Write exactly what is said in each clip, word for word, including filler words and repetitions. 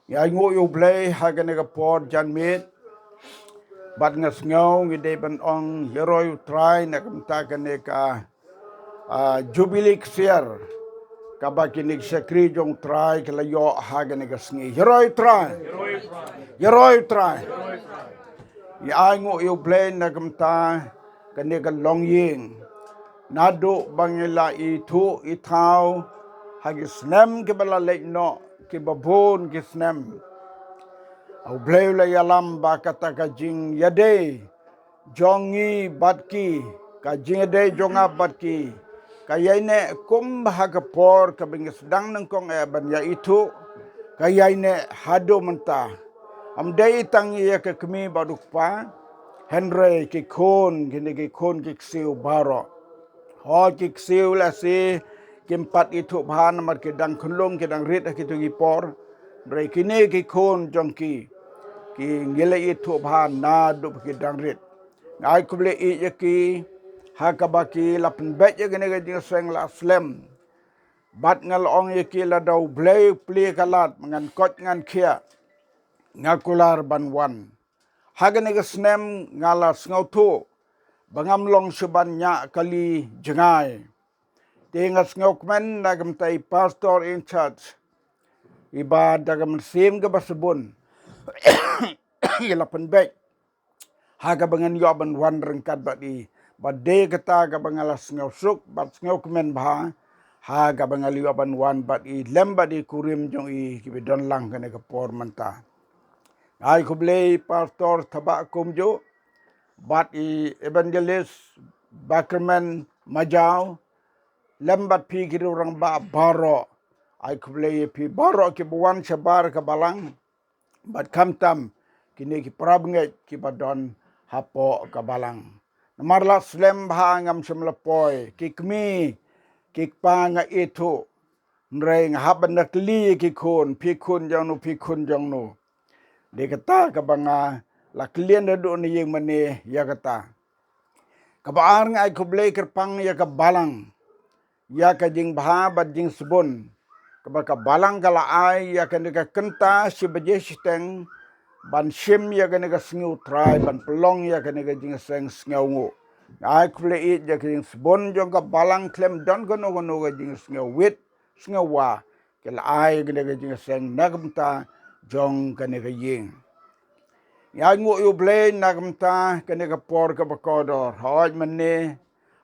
Nga ai nguh ïa U Blei ha kane ka por janmiet. Bad nga sngew ngi dei ban ong ïaroi U Trai na ka bynta kane ka, ah, Jubilee ksiar kaba kine ki shakri jong U Trai ki la ïoh ha kane ka sngi. Ïaroi U Trai. Ïaroi U Trai. Nga ai nguh ïa U Blei na ka bynta kane ka longïing. Naduh ba ngi la ithuh ithaw ha ki snem kiba la leit noh, kiba bun ki snem, U Blei u la ïalam ba kata ka jingïadei jong ngi bad ki, ka jingïadei jong nga bad ki, ka ïaineh kumba ha ka por kaba ngi sdang nyngkong eh ban ïa ithuh, ka ïaineh haduh mynta. Ym dei tang ïa ka kmie bad u kpa, hynrei ki khun, kine ki khun ki ksiew baroh. Ho ki ksiew lehse kim pat ithuh bha namar ki dang khunlung, ki dang rit ha kito ki por. Hynrei kine ki khun jong ki, ki ngi la ithuh bha naduh ba ki dang rit. Nga ai khublei ïa ki ha kaba ki la pynbeit ïa kane ka jingïaseng la slem. Bad nga la ong ïa ki, lada U Blei u plie ka lad, ngan koit ngan khiah, nga kular ban wan. Ha kane ka snem nga la sngewthuh ba ngam long shuh ban ñiah kali jngai. Te nga sngewkmen na ka bynta i pastor in charge, iba da ka mynsiem kaba sbun i la pynbeit ha kaba ngan ïoh ban wan ryngkat bad i. Bad dei kata kaba nga la sngewsuk bad sngewkmen bha ha kaba nga la ïoh ban wan bad i lem bad i kurim jong i kiba don lang kane ka por mynta. Nga ai khublei Pastor Thabah kumjuh bad i Evangelist Bakerman Majaw, lem bad phi ki rangbah baroh. Ai khublei ïa phi baroh kiba wan shabar ka balang. Bad khamtam kine ki parabangeit kiba don hapoh ka balang. Namar la slem bha ngam shym la poi, ki kmie ki kpa nga ithuh. Hynrei nga hap ban da kylli ïa ki khun, phi khun jong no, phi khun jong no. Dei kata kaba nga la kyllian naduh na ïing mane ïa kata. Kaba ar nga ai khublei kyrpang ïa ka balang ïa ka jingbha bad jingsbun kaba ka balang ka la ai ïa kane ka kynta shi baje shiteng ban shim ïa kane ka sngi U Trai, ban pynlong ïa kane ka jingïaseng sngewnguh. Nga ai khublei ïa ka jingsbun jong ka balang khlem don kano kano ka jingsngewwit sngewwa, ki la ai kane ka jingïaseng na ka bynta jong kane ka ïing. Nga ai nguh ïa U Blei na ka bynta kane ka por kaba kordor. Hooid mynne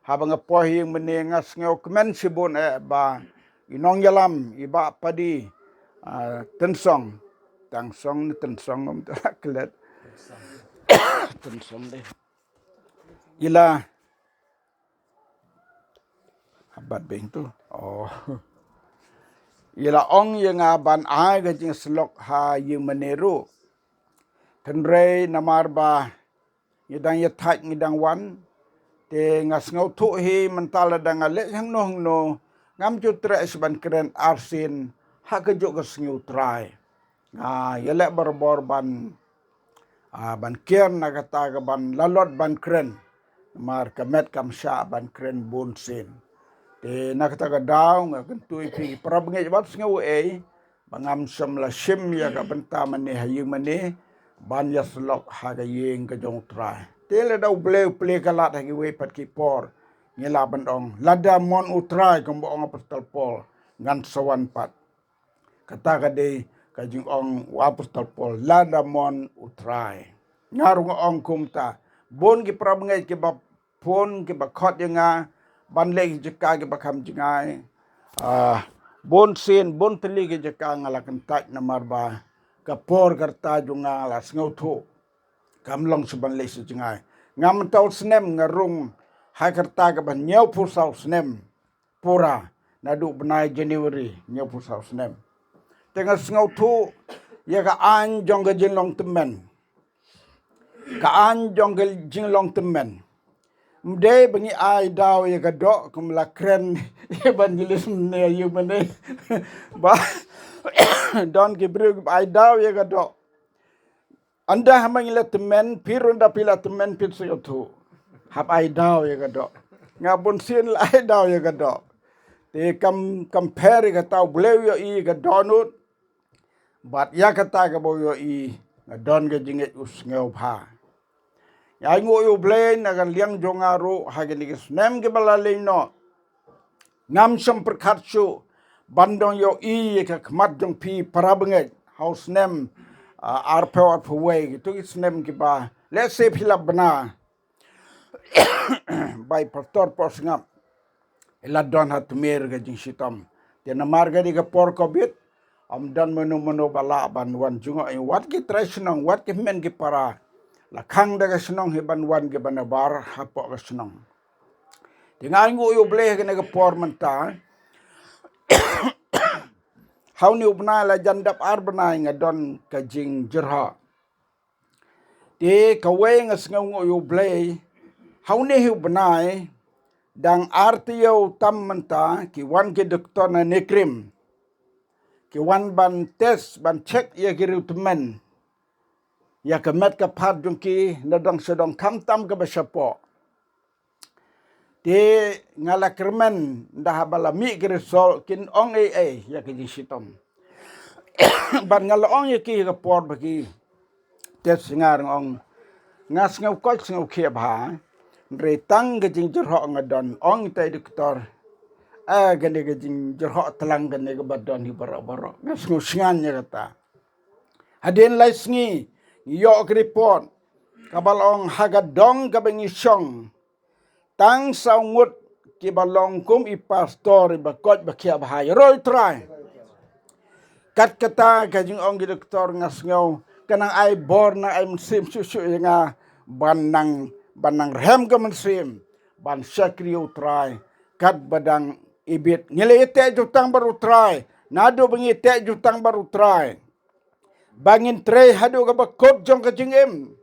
haba nga poi ha ïing mynne nga sngewkmen shibun eh ba i nongïalam, i Bah Padi, ah, Tynsong. Tynsong ne Tynsong, ngam tip, la klet. Tynsong de. I la Habat beng tu. Oh. I la ong ïa nga ban ai ka jingsyllok ha ïing mane ruh. Hynrei namar ba ngi dang ïa thait, ngi dang wan, te nga sngewthuh hi mynta lada nga leit hangno hangno ngam ju treh shuh ban kren arsien ha kajuh ka sngi U Trai. Nga ïaleh barabor ban, ah, ban kiar na kata ka ban lalot ban kren. Namar ka met kam shah ban kren bun sien. Te na kata ka daw nga kyntu ïa phi ki parabangeit, wat sngew ei ba ngam shym la shim ïa ka bynta mane ha ïing mane ban ïasyllok ha ka ïing ka jong U Trai. Te lada U Blei u plie ka lad ha kiwei pat ki por, ngi lah ban ong, lada mon U Trai, kumba ong Apostol Paul, ngan sa wan pat. Kata ka dei ka jingong u Apostol Paul, lada mon U Trai. Nga ruh nga ong kumta. Bun ki parabangeit kiba phone, kiba khot ïa nga ban leh ki jaka kiba kham jngai. Ah, bun sien, bun tylli ki jaka nga la kyntait namar ba ka por ka rta jong nga la sngewthuh kam long shuh ban leh sha jngai. Nga mynta u snem nga rung ha ka rta kaba hynñiewphew saw snem pura, naduh bnai January hynñiewphew saw snem. Te nga sngewthuh ïa ka aiñ jong ka jinglong tymmen. Ka aiñ jong ka jinglong tymmen. Ym dei ba ngi ai daw ïa ka doh kum la kren ïa ban jlis mynne ïa mynne. Ba don ki briew kiba ai daw ïa ka doh. Ynda haba ngi la tymmen, phi ruh ynda phi la tymmen phi sngewthuh. Hap ai daw ïa ka doh. Nga bun sien la ai daw ïa ka doh. Te kam, kam pher ïa kata, U Blei u ïohi ïa ka dohnud. Bad ïa kata kaba u ïohi nga don ka jingngeit u sngewbha. Nga ainguh ïa U Blei na ka liang jong nga ruh ha kine ki snem kiba la leit noh. Ngam shym pyrkhat shuh ban dang ïohi ïa ka khmat jong phi para bangeit ha u snem, ah, arphew arphew wei, kito ki snem kiba lehse phi la bna bai pastor Pohsngap. I la don ha tmier ka jingshitom. Te namar ka dei ka por covid, ym don mano mano ba lah ban wan jngoh ïa wat ki trai shnong, wat ki hynmen ki para. La khang da ka shnong hi ban wan ki ban ïabar hapoh ka shnong. Te nga ainguh ïa U Blei ha kane ka por mynta. Ha une u bnai la jan dap ar bnai nga don ka jingjyrhoh. Te kawei nga sngewnguh ïa U Blei, ha une hi u bnai, dang ar taïew tam mynta ki wan ki doktor na NEIGRIHMS. Ki wan ban test, ban check ïa ki riew tymmen, ïa ka met ka phad jong ki, na dong sha dong, khamtam kaba shapoh. Te nga la kyrmen, ynda haba la mih ki result, kin ong ei ei ïa ka jingshitom. Bad nga la ong ïa ki ha ka por ba ki test ïa nga, nga ong, nga sngewkoit sngewkhia bha. Hynrei tang ka jingjyrhoh nga don, ong ita i doktor. Ah, kane ka jingjyrhoh tlang kane kaba don hi baroh baroh. Nga sngewsngew ïa kata. Hadien lai sngi, ngi ïoh ka report kaba la ong ha ka dong kaba ngi shong, tang saw ngut kiba long kum i pastor iba koit ba khiah bha. Ïaroh U Trai. Kat kata ka jingong ki doktor, nga sngew ka nang ai bor, nang ai mynsiem shuh shuh ïa nga ban nang, ban nang rhem ka mynsiem ban shakri ïa U Trai. Katba dang ibit ngi la ïateh jutang bad U Trai. Naduh ba ngi ïateh jutang bad U Trai, ba ngin trei haduh kaba kut jong ka jingim,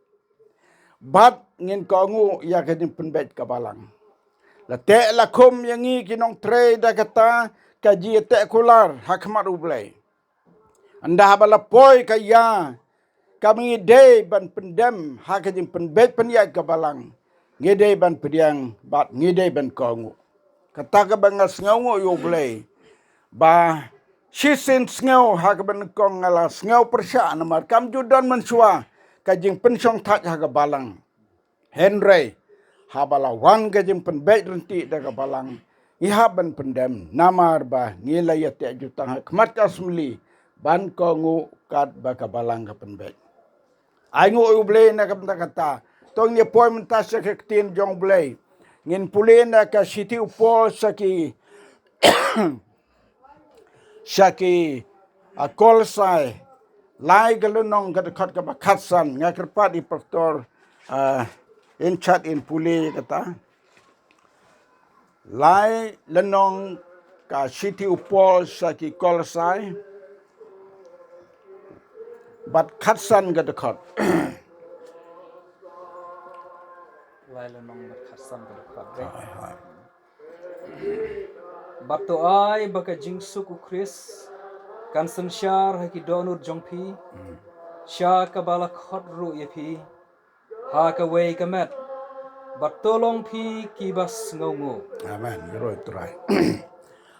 bad ngin kohnguh ïa ka jingpynbeit ka balang. La teh la khum ïa ngi ki nongtrei da kata ka jingïateh kular ha khmat U Blei. Ynda haba la poi ka ïa kaba ngi dei ban pyndem ha ka jingpynbeit pynïaid ka balang, ngi dei ban pdiang bad ngi dei ban kohnguh. Kata kaba nga sngewnguh ïa U Blei, ba shisien sngew ha kaba nyngkong nga la sngew pyrshah namar kam ju don mynshuwa ka jingpynshongthait ha ka balang. Hynrei haba la wan ka jingpynbeit ryntih da ka balang, ngi hap ban pyndem namar ba ngi la ïateh jutang ha khmat ka Assembly ban kohnguh katba ka balang ka pynbeit. Ainguh ïa U Blei na ka bynta kata. To ngin ïa poi mynta sha ka ktien jong U Blei. Ngin pule na ka shithi u Paul sha ki, sha ki, ah, Kolosai. Lai ka lynnong ka dkhot kaba khatsan, nga kyrpad ïa i pastor, ah, in chat in pule kata. Lai lynnong ka shithi u Paul sha ki Kolosai, bad khatsan ka dkhot. Lai lynnong bad khatsan ka dkhot, eh? Hai, hai. Bad to ai ba ka jingsuk u Khrist kan synshar ha ki dohnud jong phi, hmm, sha kaba la khot ruh ïa phi ha kawei ka met, bad to long phi kiba sngewnguh. Amen. Ïaroh U Trai.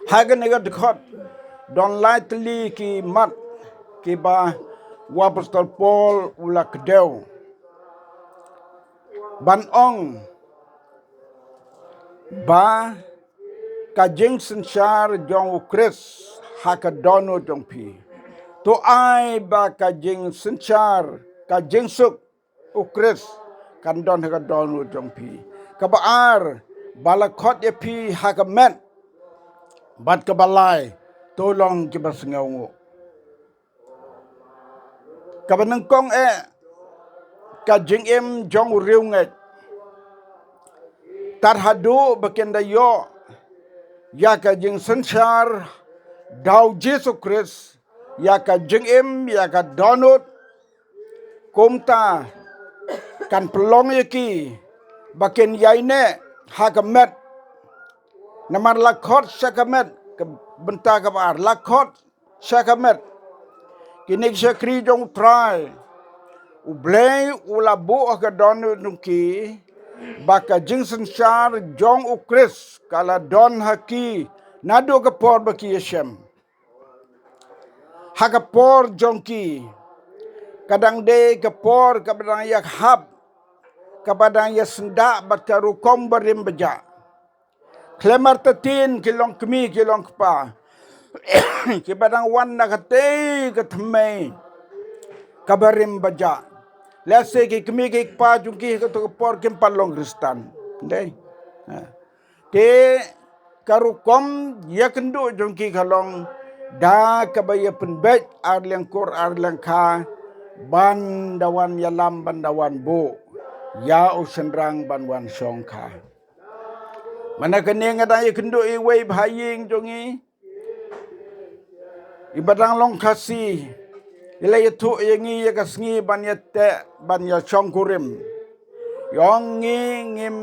Ha kane ka dkhot don lai tylli ki mat kiba u Apostol Paul u la kdew ban ong ba ka jingsynshar jong u Khrist ha ka dohnud jong phi. To ai ba ka jingsynshar, ka jingsuk u Khrist kan don ha ka dohnud jong phi. Kaba ar, ba la khot ïa phi ha ka met, bad kaba lai, to long kiba sngewnguh. Kaba nyngkong eh, ka jingim jong u riewngeit. Tad haduh ba kin da ïoh ïa ka jingsynshar da u Jisu Khrist, ïa ka jingim, ïa ka dohnud, kumta kan pynlong ïa ki ba kin ïaineh ha ka met. Namar la khot sha ka met, ka bynta kaba ar, la khot sha ka met. Kine ki shakri jong u Trai, U Blei u la buh ha ka dohnud jong ki ba ka jingsynshar jong u Khrist ka la don ha ki naduh ka por ba ki ïashem. Ha ka por jong ki, ka dang dei ka por kaba dang ïa hap, kaba dang ïa syndah bad ka rukom barim bajah. Khlem artatien ki long kmie ki long kpa, kiba dang wan na katei ka thymmei kaba rim bajah. Lehse ki kmie ki kpa jong ki ha kato ka por kim pat long Khristan. Dei. Ha. Te ka rukom ïakynduh jong ki ka long da kaba ïa pynbeit ar liang kur ar liang kha, ban da wan ïalam ban da wan buh ïa u shynrang ban wan shong kha. Mynta kane nga dang ïakynduh iwei bha ïing jong ngi, iba dang long Khasi, i la ïathuh ïa ngi ïa ka sngi ban ïateh ban ïashongkurim. Ïong ngi ngim,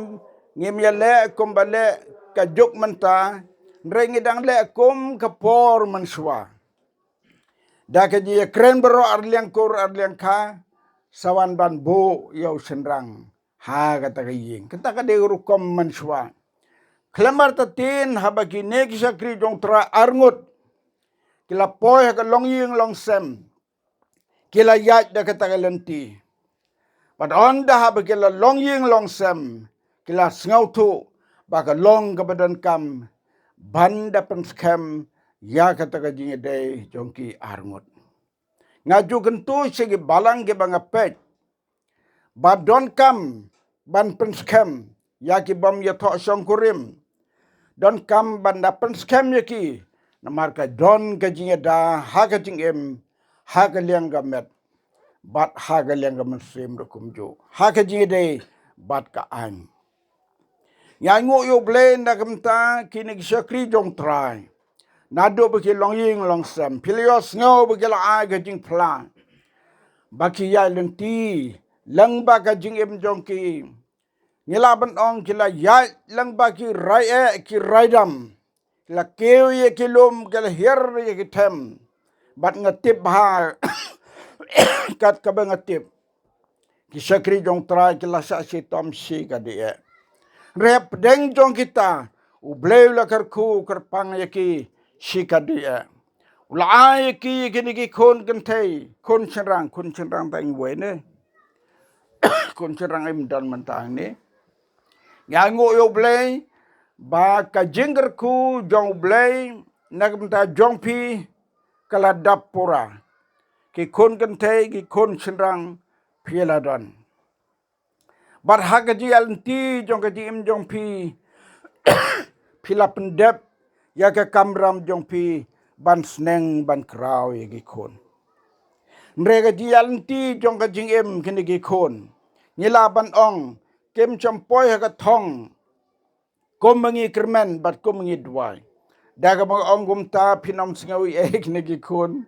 ngim ïaleh kumba leh ka juk mynta, hynrei ngi dang leh kum ka por mynshuwa. Da ka jingïakren baroh ar liang kur ar liang kha, sa wan ban buh ïa u shynrang ha kata ka ïing. Kata ka dei rukom mynshuwa. Khlem artatien haba kine ki shakri jong U Trai arngut ki la poi ha ka longïing longsem, ki la ïaid da kata ka lynti. Bad ynda haba ki la longïing longsem, ki la sngewthuh ba ka long kaba donkam ban da pynskhem ïa kata ka jingïadei jong ki arngut. Nga ju kyntu sha ki balang kiba nga peit ba donkam ban pynskhem ïa ki bym ïathoh shongkurim. Donkam ban da pynskhem ïa ki, namar ka don ka jingïada ha ka jingim, ha ka liang ka met, bad ha ka liang ka mynsiem ruh kumjuh, ha ka jingïadei bad ka aiñ. Ngi ainguh ïa U Blei na ka bynta kine ki shakri jong U Trai. Naduh ba ki longïing longsem, phi la ïohsngew ba ki la ai ka jingphla, ba ki ïaid lynti lyngba ka jingim jong ki. Ngi lah ban ong ki la ïaid lyngba ki rai eh, ki rai dam. Ki la kiew ïa ki lum, ki la hiar ïa ki them. Bad nga tip bha, kat kaba nga tip, ki shakri jong U Trai ki la shah shitom shikatdei eh. Hynrei hapdeng jong kita, U Blei u la kyrkhu kyrpang ïa ki shikatdei eh. U la ai ïa ki ïa kine ki khun kynthei, khun shynrang, khun shynrang tang iwei ne. Khun shynrang im don mynta hangne. Ngi ainguh ïa U Blei ba ka jingkyrkhu jong U Blei na ka bynta jong phi ka la dap pura. Ki khun kynthei, ki khun shynrang phi la don. Bad ha ka jingïaid lynti jong ka jingim jong phi, phi la pyndep ïa ka kamram jong phi ban sneng ban kraw ïa ki khun. Hynrei ka jingïaid lynti jong ka jingim kine ki khun, ngi lah ban ong, kim shym poi ha ka thong kum ma ngi kyrmen bad kum ma ngi duwai. Da kaba nga ong kumta phin ym sngew ei ei kine ki khun.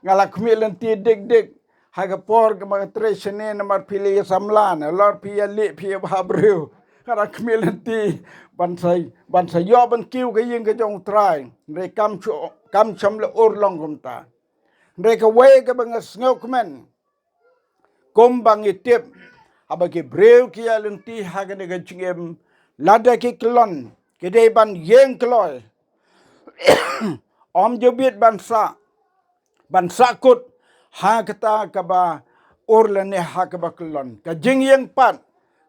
Nga la khmih lynti dik dik ha ka por kaba nga trei shane namar phi la ïa samla, nalor phi ïa leh phi ïa bha briew. Nga la khmih lynti ban sa, ban sa ïoh ban kiew ka ïing ka jong U Trai. Hynrei kam shu, kam shym la urlong kumta. Hynrei kawei kaba nga sngewkmen, kumba ngi tip, haba ki briew ki ïaid lynti ha kane ka jingim, lada ki kyllon, ki dei ban ïeng kloi. Ym ju bit ban sah, ban sahkut ha kata kaba ur lane ha kaba kyllon. Ka jingïeng pat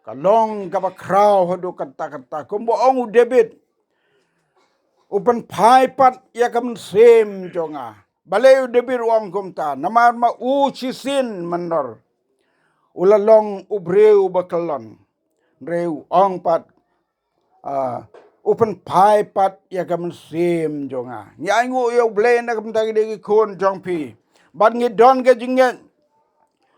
ka long kaba khraw haduh katta katta. Kumba ong u David, u pynphai pat ïa ka mynsiem jong nga. Balei u David u ong kumta? Namar ma u shisien mynnor u la long u briew uba kyllon. Hynrei u ong pat, ah, u pynphai pat ïa ka mynsiem jong nga. Ngi ainguh ïa U Blei na ka bynta kine ki khun jong phi. Bad ngi don ka jingngeit,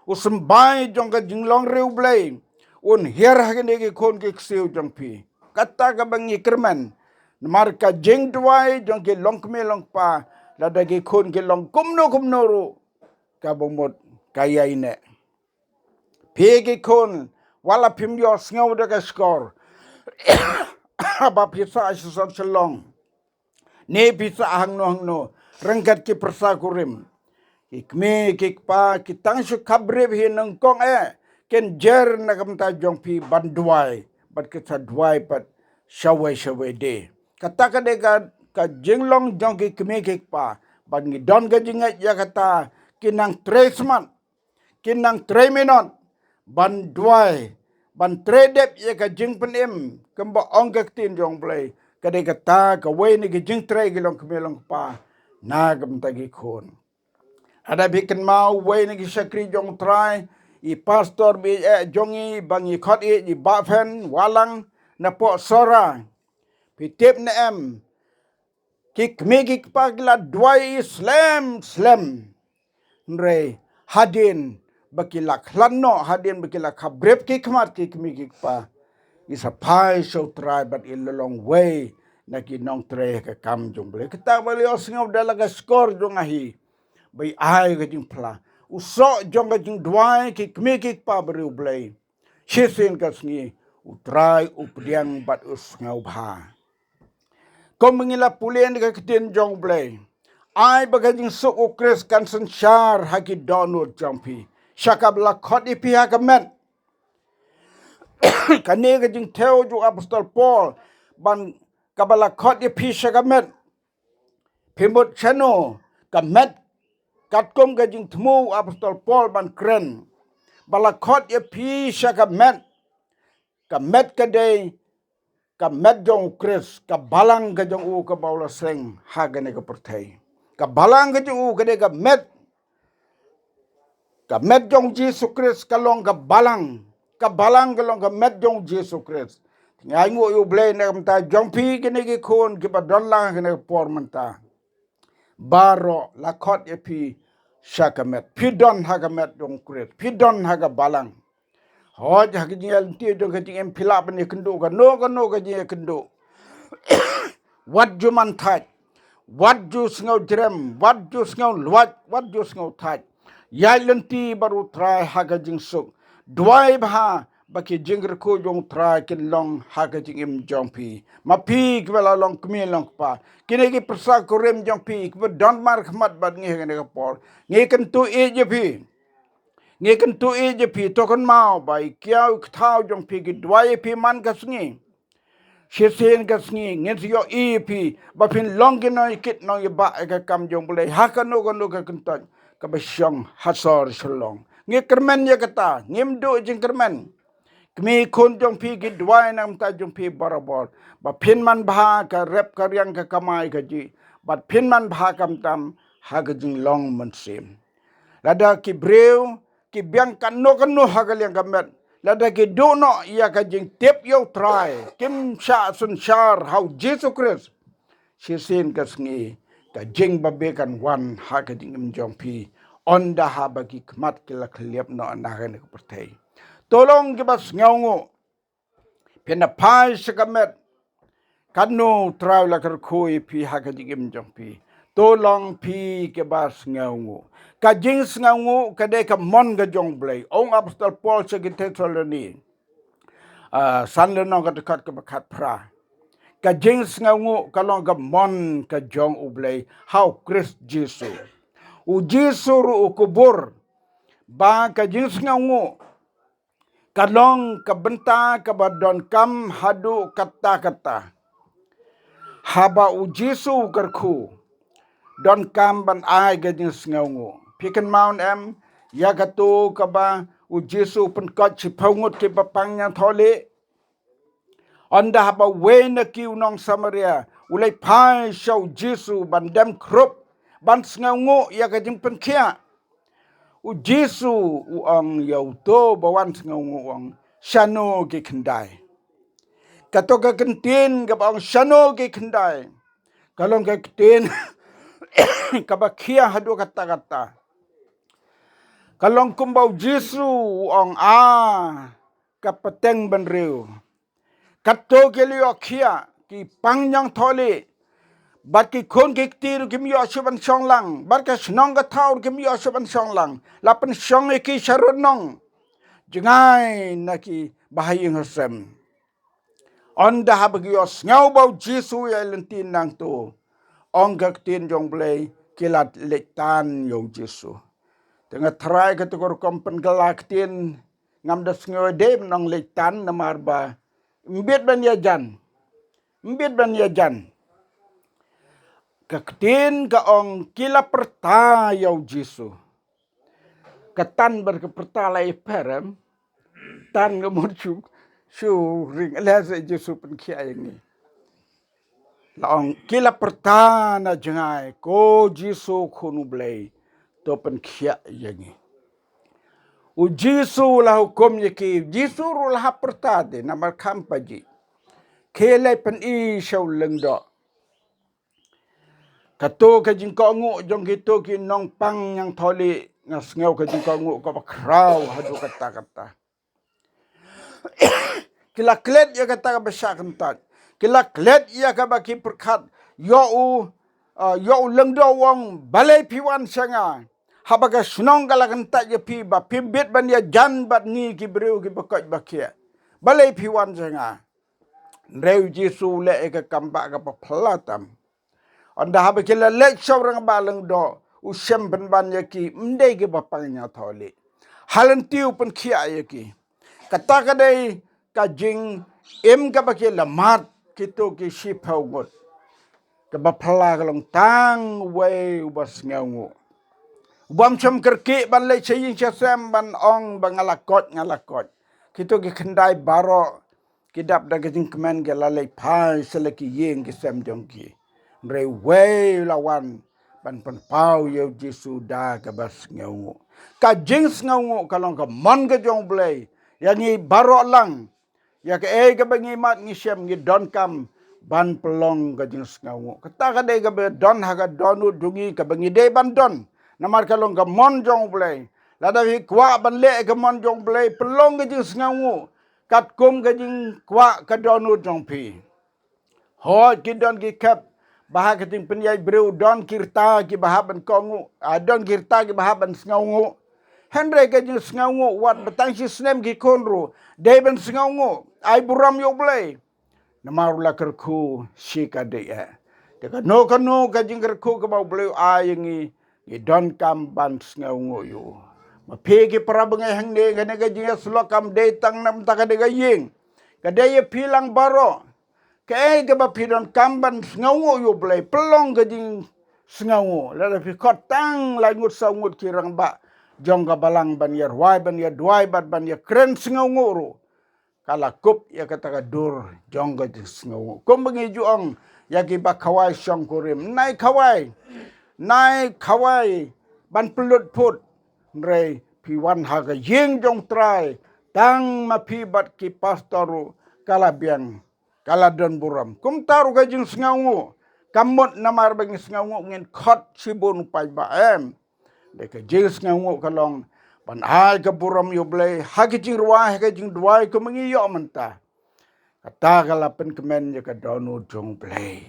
u symbai jong ka jinglong ri U Blei un hiar ha kine ki khun ki ksiew jong phi. Kata kaba ngi kyrmen. Namar ka jingduwai jong ki longkmie longkpa, lada ki khun ki long kumno kumno ruh, kaba mut ka ïaineh. Phi ki khun, wat la phim ïohsngew da ka shkor ba phi sah shisha shalong, ne phi sah hangno hangno ryngkat ki pyrsa kurim. Ki kmie ki kpa ki tang shu khapbrip hi nyngkong eh, kin jer na ka bynta jong phi ban duwai, bad ki sa duwai pat shawei shawei de. Kata ka dei ka, ka jinglong jong ki kmie ki kpa, Ban ngi don ka jingngeit ïa kata, ki nang trei smat, ki nang trei minot ban duwai, ban trei dep ïa ka jingpynim, kumba ong ka ktien jong Blei. Ka dei kata kawei na ki jingtrei ki longkmie longkpa na ka bynta ki khun. Lada phi kynmaw uwei na ki shakri jong U Trai, i pastor ba ïeit jong ngi ba ngi khot ïa i Bah Phen Wahlang na Pohsora. Phi tip ne em, ki kmie ki kpa ki la duwai slem slem. Hynrei hadien ba ki la khlad noh, hadien ba ki la khapbrip ki khmat ki kmie ki kpa, ki sa phai sha U Trai bad i la long wei na ki nongtrei ha ka kam jong Blei. Kata ba la ïohsngew da la ka shkor jong nga hi, ba i ai ka jingphla. U soh jong ka jingduwai ki kmie ki kpa bariewblei, shisien ka sngi U Trai u pdiang bad u sngewbha. Kum ngi la pule na ka ktien jong Blei, ai ba ka jingsuk U Khrist kan synshar ha ki dohnud jong phi, sha kaba la khot ïa phi ha ka met. Kane ka jingthew jong u apostol Paul, ban, kaba la khot ïa phi sha ka met. Phi mut shano ka met? Katkum ka jingthmu u apostol Paul ban kren, ba la khot ïa phi sha ka met. Ka met ka dei ka met jong U Khrist, ka balang ka jong u kaba u la seng ha kane ka pyrthei. Ka balang ka jong u ka dei ka met. Ka met jong Jisu Khrist ka long ka balang. Ka balang ka long ka met jong Jisu Khrist. Ngi ainguh ïa U Blei na ka bynta jong phi kine ki khun kiba don lang ha kane ka por mynta. Baroh la khot ïa phi sha ka met. Phi don ha ka met jong U Khrist. Phi don ha ka balang. Hooid, ha ka jingïalynti jong ka jingim phi lah ban ïakynduh kano kano ka jingïakynduh. Wat ju man thait, wat ju sngew jrem, wat ju sngew lwait, wat ju sngew thait. Ïaid lynti bad U Trai ha ka jingsuk. Duwai bha ba ki jingkyrkhu jong U Trai kin long ha ka jingim jong phi. Ma phi kiba la long kmie long kpa, kine ki pyrsa kurim jong phi kiba don markhmat bad ngi ha kane ka por, ngi kyntu ïeit ïa phi. Ngi kyntu ïeit ïa phi, to kynmaw ba i kiaw i kthaw jong phi ki duwai ïa phi man ka sngi. Shisien ka sngi ngin sa ïohi ïa phi ba phin long ki nongïakit nongïabah ïa ka kam jong U Blei ha kano kano ka kyntoit kaba shong ha sor Shillong. Ngi kyrmen ïa kata, ngim duh jingkyrmen. Kmie khun jong phi ki duwai na ka bynta jong phi barabor, ba phin man bha ka rep ka riang ka kamai kajih, bad phin man bha khamtam ha ka jinglong mynsiem. Lada ki briew ki biang kano kano ha ka liang ka met, lada ki duh noh ïa ka jingtip ïa U Trai, kim shah synshar ha U Jisu Khrist, shisien ka sngi ka jingbabe kan wan ha ka jingim jong phi, ynda haba ki khmat ki la khyllap noh na kane ka pyrthei. To long kiba sngewnguh. Phin da phai sha ka met. Katno U Trai u la kyrkhu ïa phi ha ka jingim jong phi. To long phi kiba sngewnguh. Ka jingsngewnguh ka dei ka mon ka jong U Blei. Ong apostol Paul sha ki Thessaloni, ah, san lynnong ka dkhot kaba khatphra. Ka jingsngewnguh ka long ka mon ka jong U Blei ha U Khrist Jisu. U Jisu ruh u kubur ba ka jingsngewnguh ka long ka bynta kaba donkam haduh katta katta. Haba U Jisu u kyrkhu, donkam ban ai ka jingsngewnguh. Phi kynmaw ne em ïa kato kaba U Jisu u pynkoit shiphew ngut kiba pang ñiangthohlieh? Ynda haba uwei na ki u nong Samaria u leit phai sha U Jisu ban dem khrup, ban sngewnguh ïa ka jingpynkhiah, U Jisu u ong ïa uto ba wan sngewnguh, u ong, shano ki khyndai? Kato ka kyntien kaba ong shano ki khyndai, ka long ka kyntien kaba khia haduh katta katta. Ka long kumba U Jisu u ong, a, ka pateng bynriew. Kato ki la ïoh khiah, ki pang ñiangthohlieh. Bad ki khun ki kti ruh kim ïoh shuh ban shong lang. Bad ka shnong ka thaw ruh kim ïoh shuh ban shong lang. La pynshong ïa ki sha rud nong jngai na ki bahaïing hasem. Ynda haba ki ïohsngew ba U Jisu u ïaid lynti nangto, ong ka ktien jong U Blei, ki la leit tan ïa U Jisu. Te nga tharai kato ka rukom pynkylla ktien ngam da sngew ïadei ban ong leit tan namar ba ym bit ban ïajan. Ym bit ban ïajan. Ka ktien ka ong ki la pyrta ïa u Jisu. Ka tan bad ka pyrta la ïapher em. Tan ka mut shu, shu ring leh sa Jisu pynkhiah ïa ngi. La ong ki la pyrta na jngai, ko Jisu khun u Blei, to pynkhiah ïa ngi. U Jisu la hukum ïa ki, u Jisu ruh la hap pyrta te namar kham paji. Khie leit pyni sha u lyngdoh. Kato ka jingkohnguh jong kito ki nongpang ñiangtholi, nga sngew ka jingkohnguh kaba khraw haduh katta katta. Ki la klet ïa kata kaba shah kyntait. Ki la klet ïa kaba ki pyrkhat, ïa u, ah, ïa u lyngdoh u ong, balei phi wan sha nga? Haba ka shnong ka la kyntait ïa phi ba phim bit ban ïajan bad ngi ki briew kiba koit ba khiah. Balei phi wan sha nga? Hynrei u Jisu u leh ïa ka kam ba kaba phylla tam. Ynda haba ki la leit sha u rangbah lyngdoh, u shem pynban ïa ki, ym dei kiba pang ñiangtholi. Ha lynti u pynkhiah ïa ki. Kata ka dei ka jingim kaba ki la mad kito ki shiphew ngut. Kaba phylla ka long tang uwei uba sngewnguh, ubym shym kyrkieh ban leit sha ïing sha sem ban ong ba nga la koit, nga la koit. Kito ki khyndai baroh ki dap da ka jingkmen, ki la leit phai sha la ki ïing ki sem jong ki. Hynrei uwei u la wan ban pynpaw ïa u Jisu da kaba sngewnguh. Ka jingsngewnguh ka long ka mon ka jong u Blei ïa ngi baroh lang. Ïa kaei kaba ngi mad ngi shem ngi donkam ban pynlong ka jingsngewnguh. Kata ka dei kaba don ha ka dohnud jong ngi kaba ngi dei ban don. Namar ka long ka mon jong u Blei. Lada phi kwah ban leh ka mon jong u Blei, pynlong ka jingsngewnguh katkum ka jingkwah ka dohnud jong phi. Hooid, ki don ki khep ba ha ka jingpynïaid briew don ki rta kiba hap ban kohnguh, ah, don ki rta kiba hap ban sngewnguh. Hynrei ka jingsngewnguh, wat ba tang shi snem ki khun ruh dei ban sngewnguh. Ai burom ïa u Blei. Namar u la kyrkhu shi ka dei eh. Te kano kano ka jingkyrkhu kaba u Blei u ai ïa ngi, ngi donkam ban sngewnguh ïa u. Ma phi ki para bangeit hangne, kane ka jingïasyllok kam dei tang na bynta kane ka ïing. Ka dei ïa phi lang baroh. Kaei kaba phi donkam ban sngewnguh ïa u Blei, pynlong ka jingsngewnguh. Lada phi khot tang lai ngut saw ngut ki rangbah jong ka balang ban ïa rwai, ban ïa duwai bad ban ïa kren sngewnguh ruh, ka la kup ïa kata ka dur jong ka jingsngewnguh. Kumba ngi ju ong ïa kiba khawai shongkurim, nai khawai, nai khawai ban pynlut phut. Hynrei phi wan ha ka ïing jong u Trai, tang ma phi bad ki pastor ruh, ka la biang, ka la don burom. Kumta ruh ka jingsngewnguh kam mut namar ba ngi sngewnguh ngin khot shibun u paidbah, em. Dei ka jingsngewnguh ka long ban ai ka burom ïa u Blei ha ka jingrwai, ha ka jingduwai, kumba ngi ïoh mynta. Kata ka la pynkmen ïa ka dohnud jong u Blei.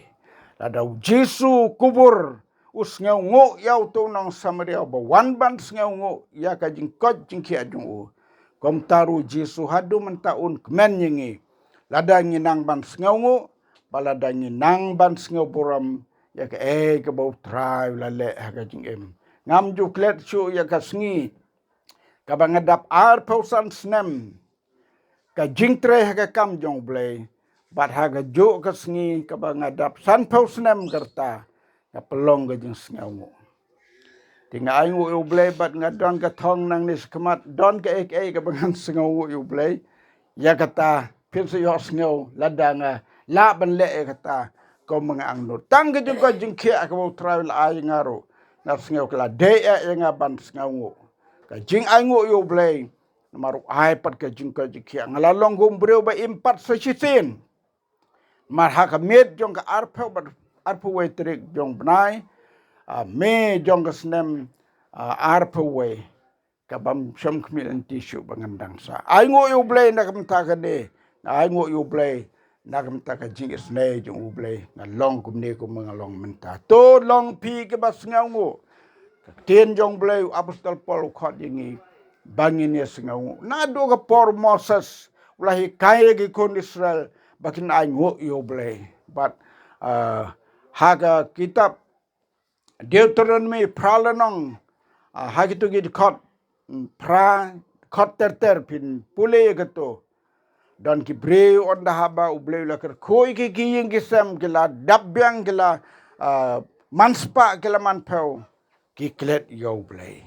Lada u Jisu u kubur, u sngewnguh ïa uto u nong Samaria uba wan ban sngewnguh ïa ka jingkoit jingkhiah jong u. Kumta ruh u Jisu haduh mynta un kmen ïa ngi. Lada ngi nang ban sngewnguh, bad lada ngi nang ban sngewburom ïa kaei kaba u Trai u la leh ha ka jingim. Ngam ju klet shuh ïa ka sngi kaba nga dap arphew san snem ka jingtrei ha ka kam jong u Blei, bad ha kajuh ka sngi kaba nga dap sanphew snem ka rta, nga pynlong ka jingsngewnguh. Te nga ainguh ïa u Blei bad nga don ka thong nangne shakhmat, don kaei kaei kaba ngan sngewnguh ïa u Blei. Ïa kata phin sa ïohsngew lada nga lah ban leh ïa kata kumba nga angnud. Tang ka jong ka jingkhiah kaba u Trai u la ai ïa nga ruh, nga sngew ka la dei eh ïa nga ban sngewnguh. Ka jingainguh ïa u Blei, namar u ai pat ka jingkoit jingkhiah. Nga la long kum u briew ba im pat sa shisien. Namar ha ka miet jong ka arphew bad arphew wei tarik jong u bnai, ah, May jong ka snem, ah, arphew wei, ka bym shym khmih lynti shuh ba ngan dang sah. Ainguh ïa u Blei na ka bynta kane. Nga ainguh ïa u Blei na ka bynta ka jingisynei jong u Blei, nga long kumne kumba nga long mynta. To long phi kiba sngewnguh. Ka ktien jong u Blei, u Apostol Paul u khot ïa ngi ba ngin ïa sngewnguh. Naduh ka por Moses u la hikai ïa ki khun Israel ba kin ainguh ïa u Blei. Bad, ah, ha ka kitab Deuteronomi phra lynnong, ah, ha kito ki dkhot, mm, phra, dkhot ter ter phin pule ïa kato. Don ki briew ynda haba u Blei u la kyrkhu ïa ki, ki ïing ki sem ki la dap biang, ki la, ah, manspah ki la manphew, ki klet ïa U Blei.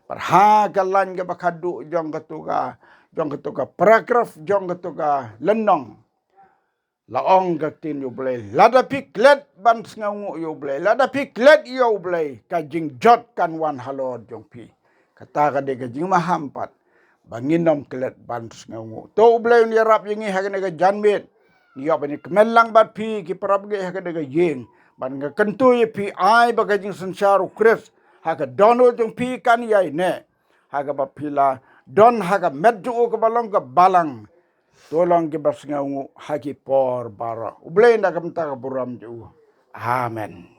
Bad ha ka lain kaba khadduh jong katu ka, jong katu ka paragraph, jong katu ka lynnong, la ong ka ktien U Blei, lada phi klet ban sngewnguh ïa U Blei, lada phi klet ïa U Blei, ka jingjot kan wan halor jong phi. Kata ka dei ka jingmaham pat ba ngin ym klet ban sngewnguh. To U Blei un ïarap ïa ngi ha kane ka janmiet. Ngi ïoh ban ïakmen lang bad phi ki para bangeit ha kane ka ïing, bad nga kyntu ïa phi, ai ba ka jingsynshar U Khrist ha ka dohnud jong phi kan ïaineh, ha kaba phi la don ha ka met jong u kaba long ka balang. To long kiba sngewnguh ha ki por baroh. U Blei un da ka bynta ka burom jong u. Amen.